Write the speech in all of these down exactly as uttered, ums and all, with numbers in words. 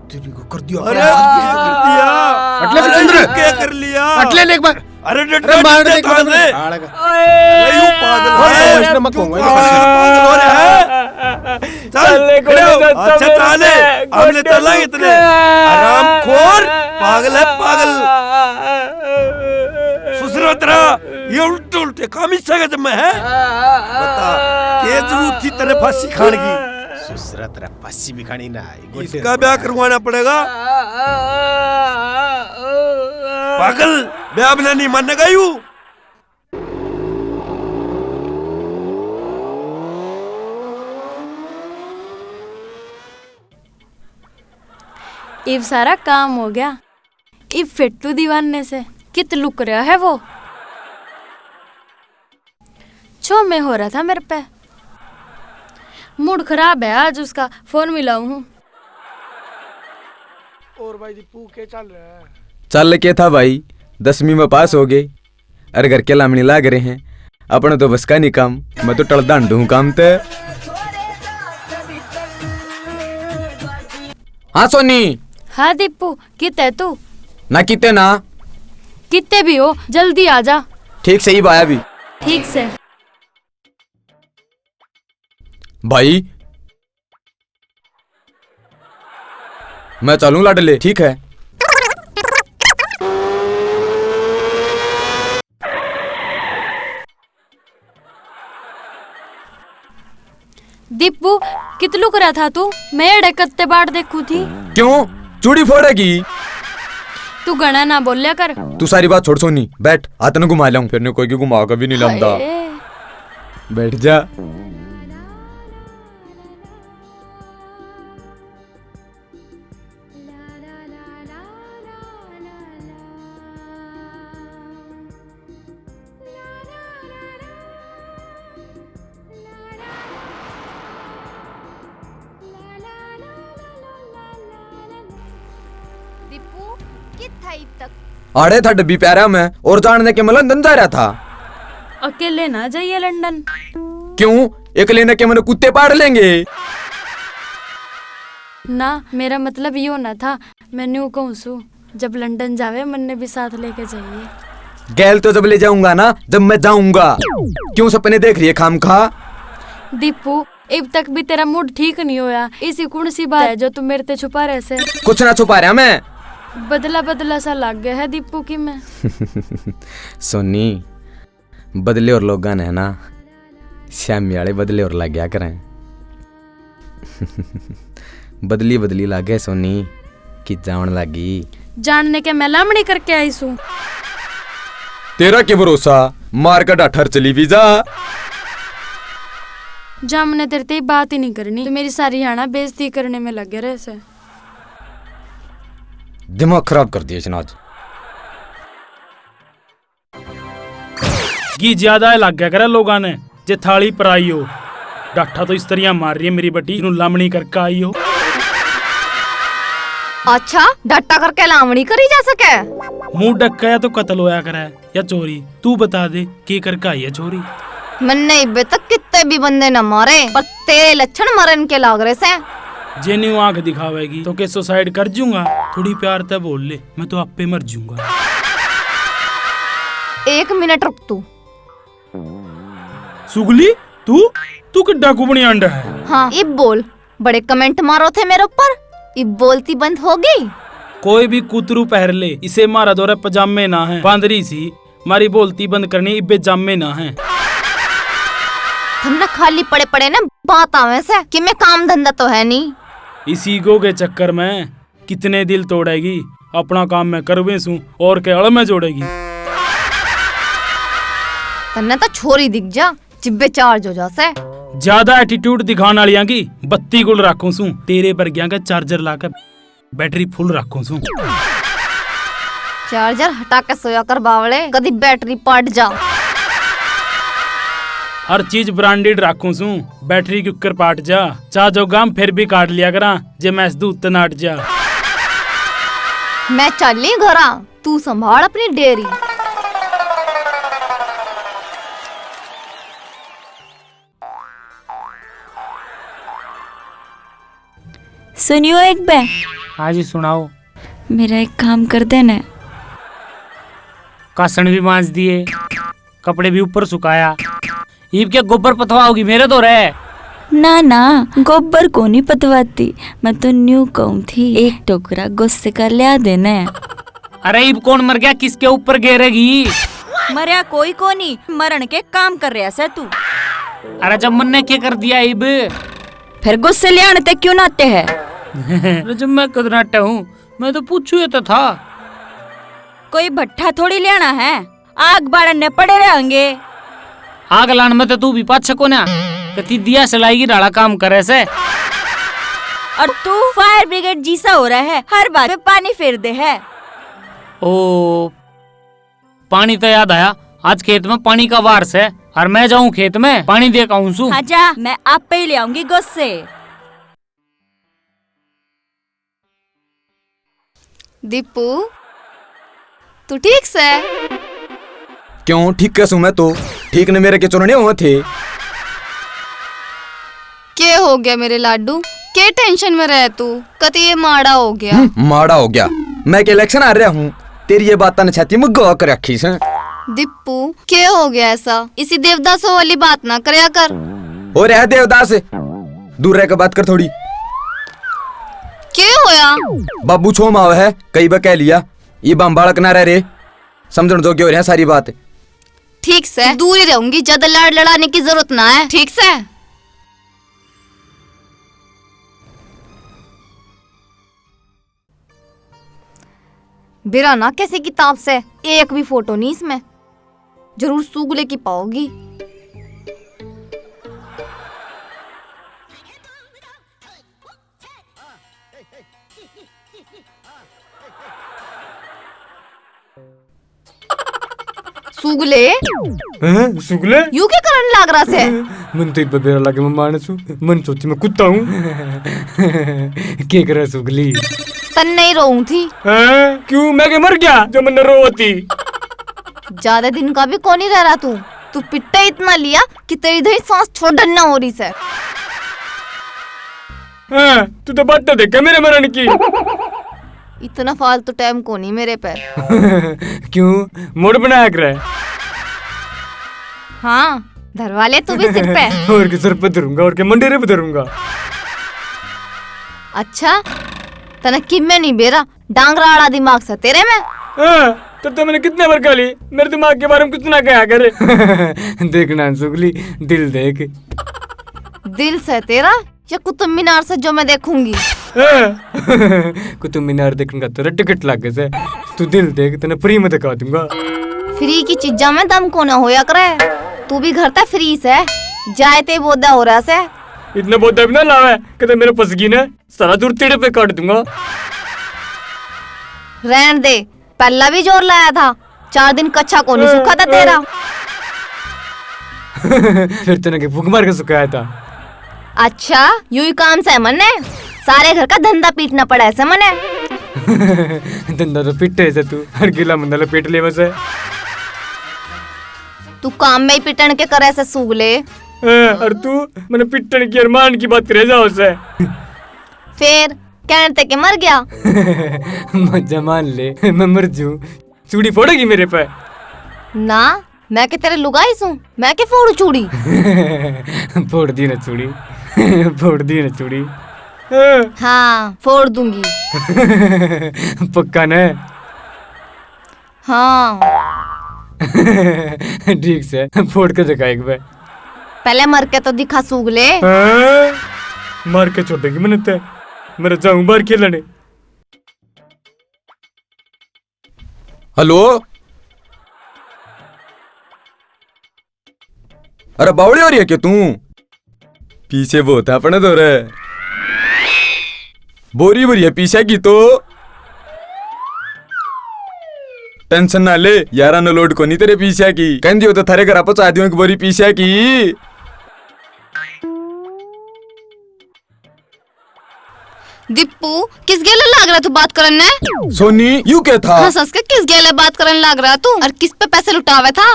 तेरी को कर दिया, अरे, क्या कर दिया? अटले अरे, बचंद्र। क्या कर लिया? अटले देख बा-, अरे, डट, अरे, डट, मार डट, देख डट, बचंद्र। डट। साला का। अरे, यू पागल और है। तो इसने मैं तू कहूंगा, पागल, पागल हो रहा है। चल, चल, ले, खड़े हो। गोली दे, अच्छा, चल, चल, ले। ले, हमने गोली चला दे। इतने। हरामखोर, पागल है, पागल। सुसरा तेरा, ये उल्टे, उल्टे काम इससे का जम्मा है। बता, के जरूरत थी तेरे फांसी खाने की? सुसरा तेरा फांसी भी खानी ना। इसका ब्याह करवाना पड़ेगा। पागल, ब्याह बिना नहीं मानेगा यू। इब सारा काम हो गया। इब फेटू दीवाने से कित लुक रहा है वो। छो में हो रहा था मेरे पे। मूड खराब है आज उसका, फोन मिलाऊं हूँ। और भाई दीपू, के चल रहा है? चल के था भाई, दसवीं में पास हो गए, अरे घर के लामणी लाग रहे हैं, अपने तो बस का नहीं काम, मैं तो टलदा हंडू हूँ काम ते। हाँ सोनी। हाँ दीपू, कित है तू? ना किते ना। किते भी हो, जल्दी आ जा। ठीक से ही बाया भी। ठीक से। भाई, मैं चलूं लाडले, ठीक है। दीपू, कित लुक रहा था तू? मैं एड़े कत्ते बाट देखू थी। क्यों? चूड़ी फोड़ेगी? तू घणा ना बोल्या कर। तू सारी बात छोड़ सोनी, बैठ, हाथ न घुमा लाऊं, फिर ने कोई की घुमा के भी नहीं लांदा। हाय। बैठ जा। दीपू, कित था इब तक? आड़े था डब्बी प्यारा में, और जान ने के मैं लंदन जा रहा था। अकेले ना जाइए लंदन। क्यों? अकेले ने के मैंने कुत्ते पाड़ लेंगे? ना, मेरा मतलब यो ना था। मैं न्यू कहूँ सू, जब लंदन जावे, मन्ने भी साथ लेके जाइए। गैल तो जब ले जाऊंगा ना, जब मैं जाऊंगा। क्यों सपने देख रही है खामखा? दीपू, इब तक भी तेरा मूड ठीक नहीं होया। इसी कौन सी बात है जो तू मेरे ते छुपा रहे से? कुछ ना छुपा रहा मैं। बदला बदला सा लाग गया है दीपू की मैं। सोनी, बदले और लोगां ने है ना, श्यामी आले बदले और लाग्या करें। बदली बदली लागे सोनी, कि जावण लागी। जानने के मैं लामणी करके आई सूं। तेरा के भरोसा, मार का डाठर चली भी जा। जा, मन्ने तेरे ते बात ही नहीं करनी, तू मेरी सारी हाना बेइज्जती करने में लगे रहे से। दिमाग खराब कर दिया इसने आज। घी ज्यादा लाग गया करे लोगां ने, जे थाली पर आई हो। डाठा तो इस तरिया मार रही है मेरी बेटी, इन्हू लामणी करके आई हो। अच्छा, डाठा करके लामणी करी जा सके? मुंह ढक के या तो कत्ल होया करे या चोरी। तू बता दे, के करके आई है छोरी? मन्ने इबे तक कितने भी बंदे न मारे, पर तेरे लक्षण मरण के लाग रहे से। जे न्यू आंख दिखावेगी तो के सुसाइड कर जूंगा? थोड़ी प्यार ते बोल ले, मैं तो आपे मर जूंगा। एक मिनट रुक तू। सुगली, तू, तू किड्डा कुबनी अंडा है? हाँ, इब बोल। बड़े कमेंट मारो थे मेरे ऊपर, इब बोलती बंद हो गई? कोई भी कुतरू पहर ले, इसे मारा दौरे पजामे ना है। बांदरी सी, मारी बोलती बंद करनी इब्बे जामे ना है। थमने खाली पड़े पड़े ना बात आवे से कि मैं काम धंधा तो है नहीं। इस ईगो के चक्कर में कितने दिल तोड़ेगी। अपना काम मैं करवे सूं और के अड़ में जोड़ेगी। तन्ने तो छोरी दिख जा, जिब्बे चार्ज हो जा से। ज्यादा एटीट्यूड दिखाण आलियां की बत्ती गुल राखूं सूं। तेरे बरगियां का चार्जर लाकर बैटरी फुल राखूं सूं। चार्जर हटा के सोया कर बावले, कदी बैटरी पाट जा। हर चीज ब्रांडेड राखूं सूं, बैटरी क्यूकर पाट जा। चा जो गाम फिर भी काट लिया करा, जे मैं इस दूध ते नाट जा। मैं चाली घरा, तू संभाल अपनी डेरी। सुनियो एक बे, हाँ जी, सुनाओ। मेरा एक काम कर देना। कासण भी मांज दिए, कपड़े भी ऊपर सुखाया, इब के गोबर पथवाओगी मेरे तो रे? ना ना, गोबर को नहीं पथवाती, मैं तो न्यू कहूँ थी, एक टोकरा गोसे का लिया देना। अरे, इब कौन मर गया, किसके ऊपर गेरेगी? मरया कोई कोनी, मरण के काम कर रहा सै तू। अरे, जब मन्ने के कर दिया इब? फिर गोसे लियाण ते क्यों नाटे है? अरे, जब मैं कद नाटा हूँ, मैं तो पूछू ये तो था। कोई भट्ठा थोड़ी लेना है, आग बालन ने पड़े रहेंगे। आग लान में तो तू भी पाछे कोन्या, कती दिया सलाई की ढाला काम करे से। और तू फायर ब्रिगेड जीसा हो रहा है, हर बात पे पानी फेर दे है। ओ, पानी तो याद आया, आज खेत में पानी का वार से, और मैं जाऊं खेत में पानी दे के आऊं सू। हाँ जा, मैं आपे ही ले आऊंगी गोसे। दीपू, तू ठीक सै? क्यों, ठीक कैसे हूँ मैं तो? ठीक ने मेरे के चुनने हुए थे। के हो गया मेरे लाडू? के टेंशन में रह तू? कति ये माड़ा हो गया? हम्म, माड़ा हो गया? मैं के इलेक्शन आ रहा हूँ, तेरी ये बात ने छाती में गौ कर रखी से। दीपू, के हो गया ऐसा? इसी देवदासों वाली बात ना करया कर। हो रहा है देवदास, दूर रह के बात कर थोड़ी। के होया? बाबू छो माव है, कई बा कह लिया, ये बाम बालक ना रह रे, समझण जोगे हो रहे हैं सारी बात। ठीक से, दूर ही रहूंगी, ज्यादा लाड़ लड़ाने की जरूरत ना है, ठीक से? बेरा ना कैसी किताब से, एक भी फोटो नहीं इसमें। जरूर सुगले की पाओगी। सुगले। हैं, सुगले? यू के करन लाग रहा से? मन तो इब्बे बेरा लागे, मैं मानस हूँ। मन सोची मैं कुत्ता हूँ। के करे सुगली? तन नहीं रोऊं थी। हैं? क्यों, मैं के मर गया जो मन रोवती? ज्यादा दिन का भी कोनी रह रहा तू। तू पिट्टा इतना लिया कि तेरी धई सांस छोड़न ना हो रही से। हाँ, तू तो बात तो देखे मेरे मरण की। इतना फालतू टाइम कोनी मेरे पे। क्यों, मूड बनाया करे? हाँ, धरवा ले तू भी सिर पे। और के सर पे धरूंगा, और के मंडेरे पे धरूंगा। अच्छा, तने किम्मे नहीं बेरा, डांगरा आला दिमाग से तेरे में। हाँ, तो, तो मैंने कितने बार कह ली, मेरे दिमाग के बारे में कुछ ना कहा करे। देखना सुगली, दिल देख। दिल से तेरा या कुतुब मीनार से जो मैं देखूंगी? हाँ। कुतुब मीनार देखने का तेरा टिकट लग गया से। तू दिल देख, तने फ्री में दिखा दूंगा। फ्री की चीजा में दम कोना होया करे। तू भी घर तक फ्री से, जाए ते बोदा हो रहा से। इतना बोदा भी ना लावे, कहते मेरे पसगी ने सारा दूर तेरे पे काट दूंगा। रहन दे, पहला भी जोर लाया था, चार दिन कच्चा कोनी सूखा था तेरा। फिर तूने के फूक मार के सुखाया था। अच्छा, यू ही काम से मन्ने, सारे घर का धंधा पीटना पड़ा है से मन्ने। धंधा तो पीटे से तू, हर गिला मंदा लपेट ले बस। तू काम में ही पिटन के करे से सूगले। हाँ, और तू मैंने पिटन की और मान की बात करे जाओ से। फिर कहन ते के मर गया? मजा मान ले, मैं मर जू। चूड़ी फोड़ेगी मेरे पे? ना, मैं के तेरे लुगाई सूं, मैं के फोड़ू चूड़ी? फोड़ दी ना चूड़ी, फोड़ दी ना चूड़ी। हाँ, फोड़ दूंगी। पक्का ने? हाँ। ठीक से, फोड़ के दिखा एक बार। पहले मर के तो दिखा सूगले। हाँ? मार के छोड़ेगी मैंने ते। मेरा जाऊं बाहर खेलने। हेलो। अरे बावड़ी हो रही है क्या तू? पीछे बहुत है अपने तो रे। बोरी भरी है पीछे की तो। टेंशन ना ले, यारा ने लोड कोनी तेरे पीछे की। कहंदी हो तो थारे घर पहुंचा दियो एक बोरी पीछे की। दीपू, किस गेले लाग रहा तू बात करन ने? सोनी, यू के था? हंस हंस के किस गेले बात करन लाग रहा तू? और किस पे पैसे लुटावे था?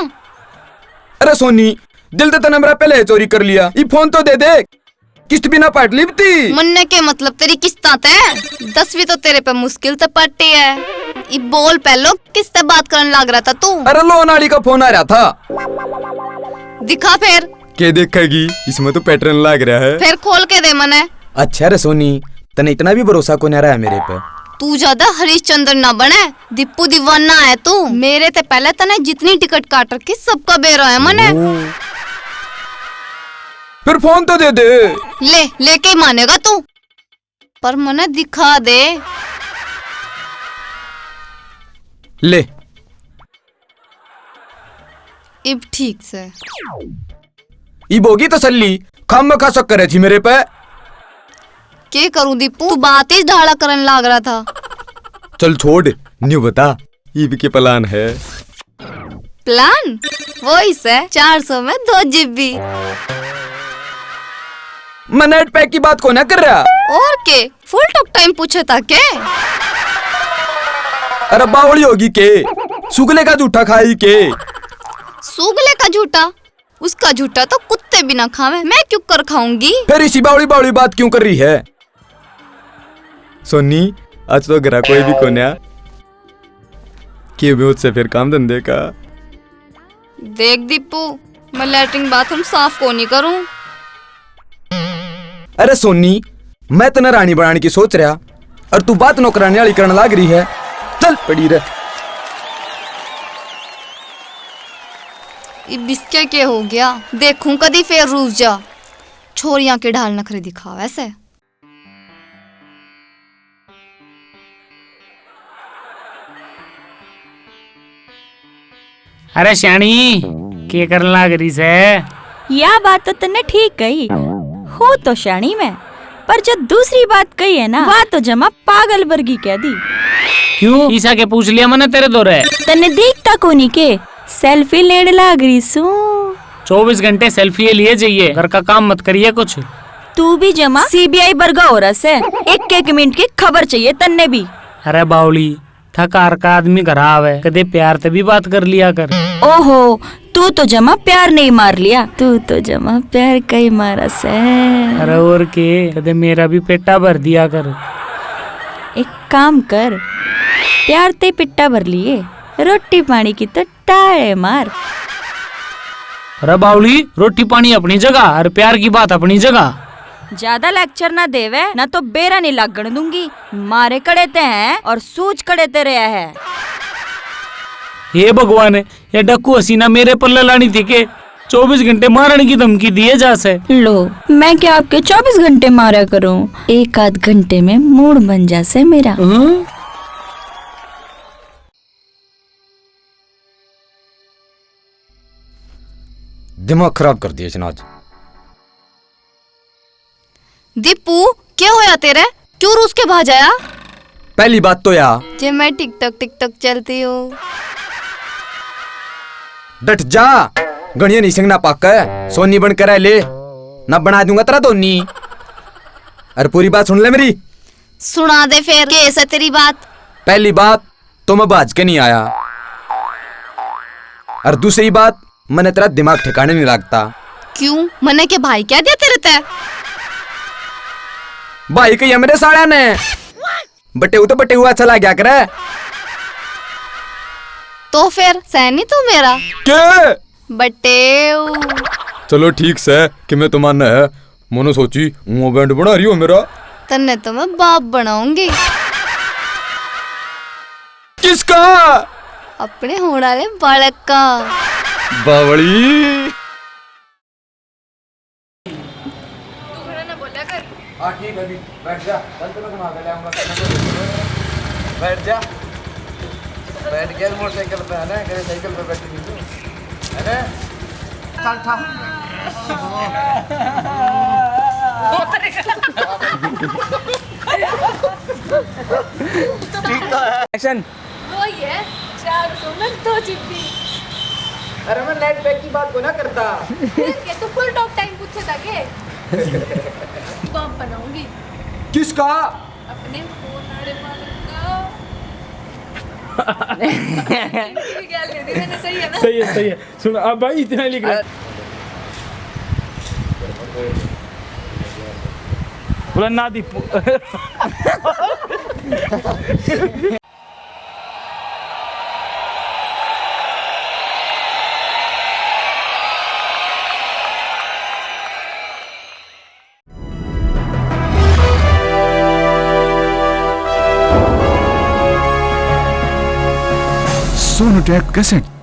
अरे सोनी, दिल तो तने मेरा पहले ही चोरी कर लिया। ये फोन तो दे दे। किस्त भी ना पाट ली थी। मन्ने के मतलब तेरी किस्तां तै? दसवीं तो तेरे पे मुश्किल तै पाटी है। इब बोल पहलो, किस तै बात करन लाग रहा था तू? अरे, लोन आली का फोन आ रहा था। दिखा फिर। के देखेगी, इसमें तो pattern लाग रहा है। फिर खोल के दे मने। अच्छा रे सोनी, तने इतना भी भरोसा कोन्या रहा मेरे पे? तू ज्यादा हरिश्चंद्र ना बने, दीपू दीवाना है तू। मेरे ते पहले तने जितनी टिकट काट रखी, सबका बेरा है मने। ओ। फिर फोन तो दे दे। ले, लेके ही मानेगा तू, पर मने दिखा दे। ले। इब ठीक से। इब होगी तसल्ली, खामखा शक करे थी मेरे पे। के करूं दीपू, तू बात ही ढाला करन लाग रहा था। चल छोड़, न्यू बता, इब के plan है? Plan? वही से, चार सौ में दो जीबी। मैं net pack की बात को ना कर रहा। और के? Full talk time पूछे था के? अरे बावली होगी के? सुगले का झूठा खाई के? सुगले का झूठा? उसका झूठा तो कुत्ते भी ना खावे, मैं क्यों कर खाऊंगी? फिर इसी बावली बावली बात क्यों कर रही है? सोनी, आज तो घरा कोई भी कोन्या। के भी उससे फिर काम धंधे का? देख दीपू, मैं latrine bathroom साफ को नहीं करूं। अरे सोनी, मैं तने रानी बनाने की सोच रहा और तू बात नौकरानी वाली करण लाग रही है। चल पड़ी रह। इब इसके के हो गया, देखूं कदी फेर रूस जा। छोरियां के ढाल नखरे दिखावे से। अरे श्याणी, के करन लाग रही सै? या बात तो तन्ने ठीक कही, हो तो श्याणी मैं, पर जो दूसरी बात कही है ना, वा तो जमा पागल वर्गी कह दी। क्यों? ईसा के पूछ लिया मैंने तेरे धोरे। तन्ने दिखता कोनी के? Selfie लेण लाग रही सूं। चौबीस घंटे selfie लिए जाइए, घर का काम मत करिए कुछ। तू भी जमा C B I बरगा हो रहा से, एक एक मिनट की खबर चाहिए तन्ने भी। अरे बावली, थकार का आदमी घर आवे, कदे प्यार ते भी बात कर लिया कर। ओहो, तू तो जमा प्यार नहीं मार लिया, तू तो जमा प्यार का ही मारा से। अरे और के, कदे मेरा भी पेटा भर दिया कर। एक काम कर, प्यार ते पेटा भर लिए, रोटी पानी की तो टाळे मार। अरे बावली, रोटी पानी अपनी जगह और प्यार की बात अपनी जगह। ज्यादा lecture ना देवे, ना तो बेरा नहीं लागण दूंगी। मारे कड़े ते हैं और सूझ कड़े ते रहा है। हे भगवान, ये डाकू हसीना मेरे पल्ले लानी थी के? चौबीस घंटे मारण की धमकी दिए जा से। लो, मैं क्या आपके चौबीस घंटे मारा करूं? एक आध घंटे में मूड बन जा से मेरा। हाँ? दिमाग खराब कर दिया इसने आज। दीपू, क्या होया तेरे? क्यों रूस के बाहर जाया? पहली बात तो या जे मैं TikTok, TikTok चलती हूँ। डट जा, गणिया नहीं सिंगना पाक, सोनी बन कर ले, ना बना दूंगा तेरा धोनी। अरे पूरी बात सुन ले मेरी। सुना दे फिर, के से तेरी बात? पहली बात, तो मैं भाज के नहीं आया। और दूसरी बात, मैंने तेरा दिमाग ठिकाने नहीं लगता। क्यों? मैंने के भाई क्या दिया तेरे ते? भाई कहिया मेरे साला ने। बटेऊ तो बटेऊ अच्छा लग गया करे। तो फिर सैनी तू मेरा? के? बटेऊ। चलो ठीक से कि मैं तुम्हारा है। मने सोची, वो बैंड बना रही हो मेरा। तन्ने तो मैं बाप बनाऊंगी। किसका? अपने होने वाले बालक का। बावली। तू खड़ा ना बोला कर। हाँ, ठीक है जी। बैठ जा। कल तो मैं घुमा के ले आऊंगा। बैठ जा। बैठ गया मोटरसाइकिल पे, है ना? कहीं साइकिल पे बैठी थी तू, है ना? चल, उठा। ठीक तो है। Action। वो ये चार सौ में दो जीबी। अरे, मैं net pack की बात को ना करता। फिर के, तू full talk time पूछे था के? बाप बनाऊंगी। किसका? अपने फोन वाले मालिक का। इनकी भी गाल दे दी मैंने, सही है ना? सही है, सही है। सुन, अब भाई इतना ही लिख रहा है। बोला ना दीपू। Sonotech cassette।